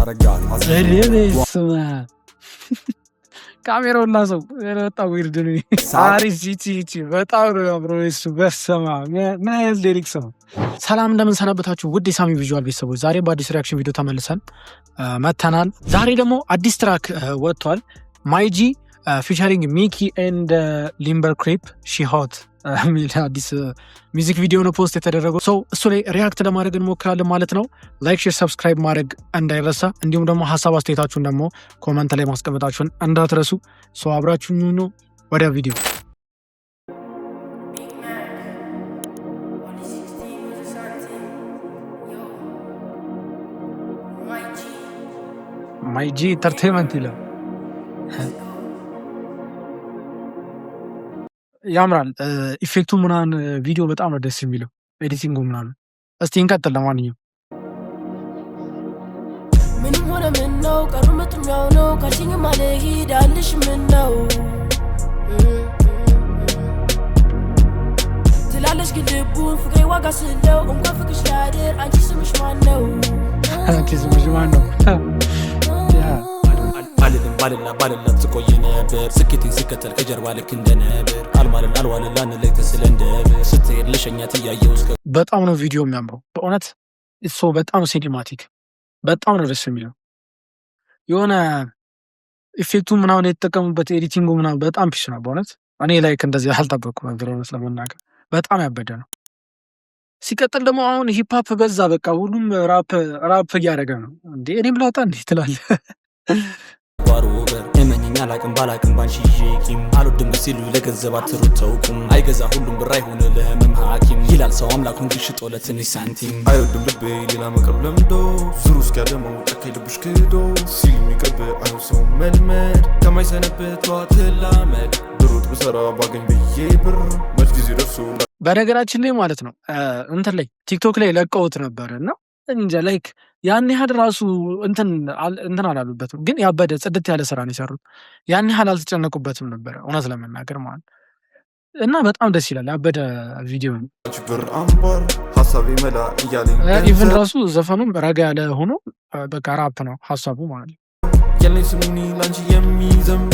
ላሳረጋት። ስማ፣ ካሜራውና ሰው በጣም weird ነው። አሪፍ፣ ይቺ ይቺ በጣም ነው ያምረው። እሱ በሰማ ምን አይነት lyrics ነው? ሰላም፣ እንደምን ሰነበታችሁ ውድ የሳሚ ቪዥዋል ቤተሰቦች፣ ዛሬ በአዲስ reaction ቪዲዮ ተመልሰን መተናል። ዛሬ ደግሞ አዲስ track ወጥቷል። ማይጂ featuring ሚኪ and ሊምበር ክሪፕ She Hot የሚል አዲስ music video ነው post የተደረገው። So እሱ ላይ react ለማድረግ እንሞክራለን ማለት ነው። Like፣ share፣ subscribe ማድረግ እንዳይረሳ፣ እንዲሁም ደግሞ ሀሳብ አስተያየታችሁን ደግሞ comment ላይ ማስቀመጣችሁን እንዳትረሱ። So አብራችሁን ሁኑ። ወደ ቪዲዮ። Big Mac. Only 16 was a something. Yo. My G. ማይ ጂ Entertainment ይላል። Let's go. ያምራል። Effect ኡ ምናምን ቪዲዮ በጣም ነው ደስ የሚለው፣ editing ኡ ምናምን። እስቲ እንቀጥል። ለማንኛውም ምንም ሆነ ምን ነው፣ ቀሩ መጡም ያው ነው፣ ካልሽኝም አልሄድ አልሽ ምን ነው ትላለች፣ ግን ልቡን ፍቅሬ ዋጋ ስለው እንኳን ፍቅርሽ ላድር፣ አንቺ ስምሽ ማን ነው? አንቺ ስምሽ ማን ነው? አልልም ባልና ባልና ትቆይ ነበር፣ ስኬቴን ስከተል ከጀርባ ልክ እንደ ነብር፣ አልማልል አልዋልል አንለይ ተስለ እንደብር፣ ስትሄድ ልሸኛት እያየው እስከ በጣም ነው ቪዲዮ የሚያምረው በእውነት። So በጣም cinematic፣ በጣም ነው ደስ የሚለው። የሆነ effect ኡ ምናምን የተጠቀሙበት editing ኡ ምናምን በጣም peace ነው በእውነት። እኔ like እንደዚህ አልጠበቅኩም ነበር፣ እውነት ለመናገር በጣም ያበደ ነው። ሲቀጥል ደግሞ አሁን hip hop በዛ፣ በቃ ሁሉም rap rap እያደረገ ነው። እንዴ እኔም ላውጣ እንዴ ትላለህ። ጓሮ በር፣ እመኝኝ አላቅም ባላቅም ባንቺ ይዤ ቂም አልወድም ሲሉ ለገንዘብ አትሩት ተውቁም፣ አይገዛ ሁሉም ብር አይሆን ለህመም ሐኪም ይላል ሰው አምላኩን ግሽጦ ለትንሽ ሳንቲም። አይወድም ልቤ ሌላ መቅረብ ለምዶ፣ ዙሩ እስኪያደመው ጨካኝ ልብሽ ክዶ ሲል የሚቀርብ አይሆን ሰው መልመድ ከማይሰነብት ትላመድ፣ ብሩጥ ብሰራ ባገኝ ብዬ ብር መች ጊዜ ደርሶ። በነገራችን ላይ ማለት ነው እንትን ላይ ቲክቶክ ላይ ለቀውት ነበር እና እንጃ like ያን ያህል ራሱ እንትን አላሉበትም፣ ግን ያበደ ጽድት ያለ ስራ ነው የሰሩት። ያን ያህል አልተጨነቁበትም ነበረ እውነት ለመናገር ማለት እና በጣም ደስ ይላል። ያበደ ቪዲዮ ነው። አንቺ ብር አምባር ሀሳቤ መላ እያለኝ Even ራሱ ዘፈኑም ረጋ ያለ ሆኖ በቃ ራፕ ነው ሀሳቡ ማለት ነው። ያለኝ ስሙኒ ላንቺ የሚዘም።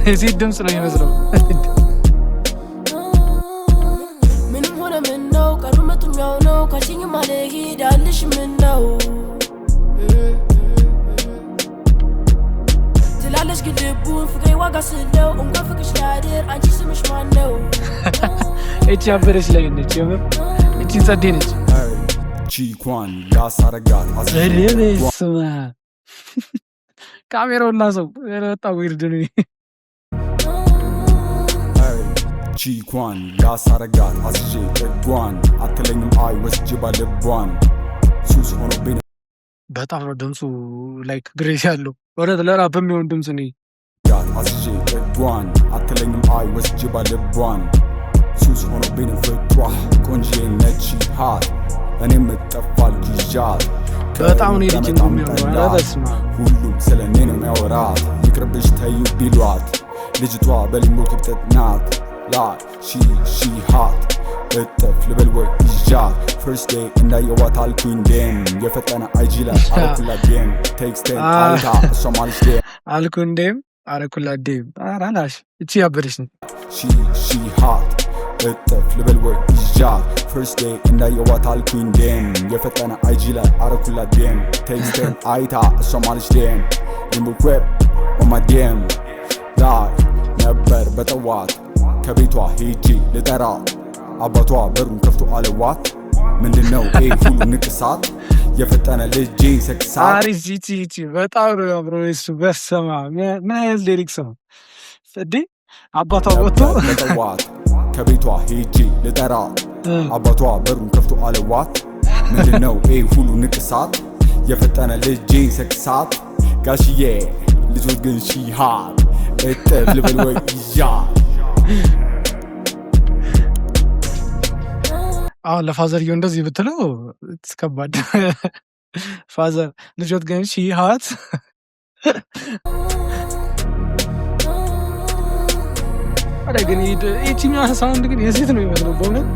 የሴት ድምፅ ነው የሚመስለው። ምንም ሆነ ምን ነው፣ ቀሩ መጡም ያው ነው፣ ካልሽኝም አልሄድ አልሽ ምን ነው ትላለች፣ ግን ልቡን ፍቅሬ ዋጋ ስለው እንኳን ፍቅርሽ ላድር፣ አንቺ ስምሽ ማን ነው? እቺ ያበደች ላይ ነች፣ የምር እቺ ጸዴ ነች። ቺኳን ላሳረጋት። ስማ፣ ካሜራውና ሰው በጣም weird ነው። ቺኳን ላሳረጋት አስዤ ጥጓን፣ አትለኝም አይ ወስጄ ባልቧን ሱስ ሆኖብኝ። በጣም ነው ድምፁ like grace ያለው፣ እውነት ለራፕ የሚሆን ድምፅ ነው። አስዤ ጥጓን፣ አትለኝም አይ ወስጄ ባልቧን ሱስ ሆኖብኝ ነው ፍቅሯ፣ ቆንጂዬ ነች hot፣ እኔም እጠፋል ይዣት። በጣም ነው editing ኡ የሚያምረው። ኧረ በስመ አብ። ሁሉም ስለ እኔ ነው የሚያወራት፣ ይቅርብሽ ተዩ ቢሏት ልጅቷ በሊምቦ ክብጠት ናት፣ like she hot፣ እጥፍ ልበል ወይ ይዣት፣ first day እንዳየዋት አልኩኝ damn፣ የፈጠነ IG ላይ አረኩላት DM፣ text ኤን አይታ እሷም አለች damn። አልኩ እንዴም አረኩላት DM። ኧረ አላሽ እቺ ያበደች ነው። She hot፣ እጥፍ ልበል ወይ ይዣት፣ first day እንዳየዋት አልኩኝ damn፣ የፈጠነ IG ላይ አረኩላት DM፣ text ኤን አይታ እሷም አለች damn፣ ሊምቦ crib on my DM ላይ ነበር። በጠዋት ከቤቷ ሄጄ ልጠራት አባቷ በሩን ከፍቶ አለዋት ምንድነው ይሄ ሁሉ ንቅሳት? የፈጠነ ልጄ ሰክሳት። አሪፍ፣ ይቺ ይቺ በጣም ነው ያምረው። እሱ በሰማ ምን አይነት lyrics ነው እንዴ? አባቷ ወጥቶ በጠዋት ከቤቷ ሄጄ ልጠራት አባቷ በሩን ከፍቶ አለዋት ምንድነው ይሄ ሁሉ ንቅሳት? የፈጠነ ልጄ ሰክሳት፣ ጋሽዬ ልጆች ግን she hot፣ እጥፍ ልበል ወይ ይዣት። አሁን ለ father የው እንደዚህ ብትለው ከባድ፣ father ልጆት ግን she hot። ኧረ ግን ይቺኛዋ sound ግን የሴት ነው የሚመስለው በእውነት።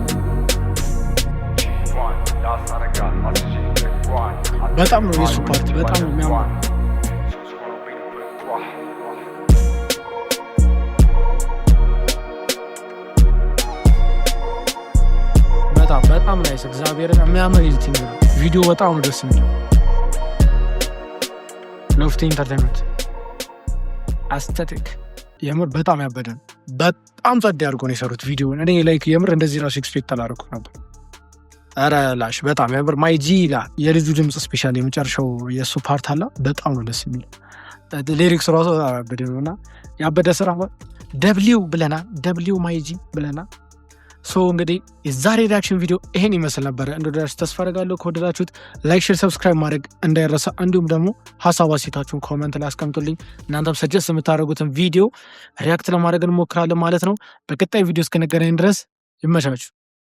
በጣም ነው የሱ part በጣም ነው የሚያምረው። በጣም በጣም nice፣ እግዚአብሔርን የሚያምር editing ነው። ቪዲዮ በጣም ነው ደስ የሚለው። ሎፍቲ Entertainment aesthetic የምር በጣም ያበደ ነው። በጣም ጸድ አድርጎ ነው የሰሩት ቪዲዮን። እኔ like የምር እንደዚህ ራሱ expect አላደረኩም ነበር። ኧረ ላሽ በጣም የምር my G ይላል የልጁ ድምፅ፣ especially የመጨረሻው የእሱ part አለ፣ በጣም ነው ደስ የሚለው። Lyrics ራሱ በጣም ያበደ ነው እና ያበደ ስራ፣ W ብለና W my G ብለና። So እንግዲህ የዛሬ reaction ቪዲዮ ይሄን ይመስል ነበረ። እንደወደዳችሁ ተስፋ አደርጋለሁ። ከወደዳችሁት like፣ share፣ subscribe ማድረግ እንዳይረሳ። እንዲሁም ደግሞ ሀሳብ አስተያየታችሁን comment ላይ አስቀምጡልኝ። እናንተም suggest የምታደርጉትን ቪዲዮ react ለማድረግ እንሞክራለን ማለት ነው። በቀጣይ ቪዲዮ እስክንገናኝ ድረስ ይመቻችሁ።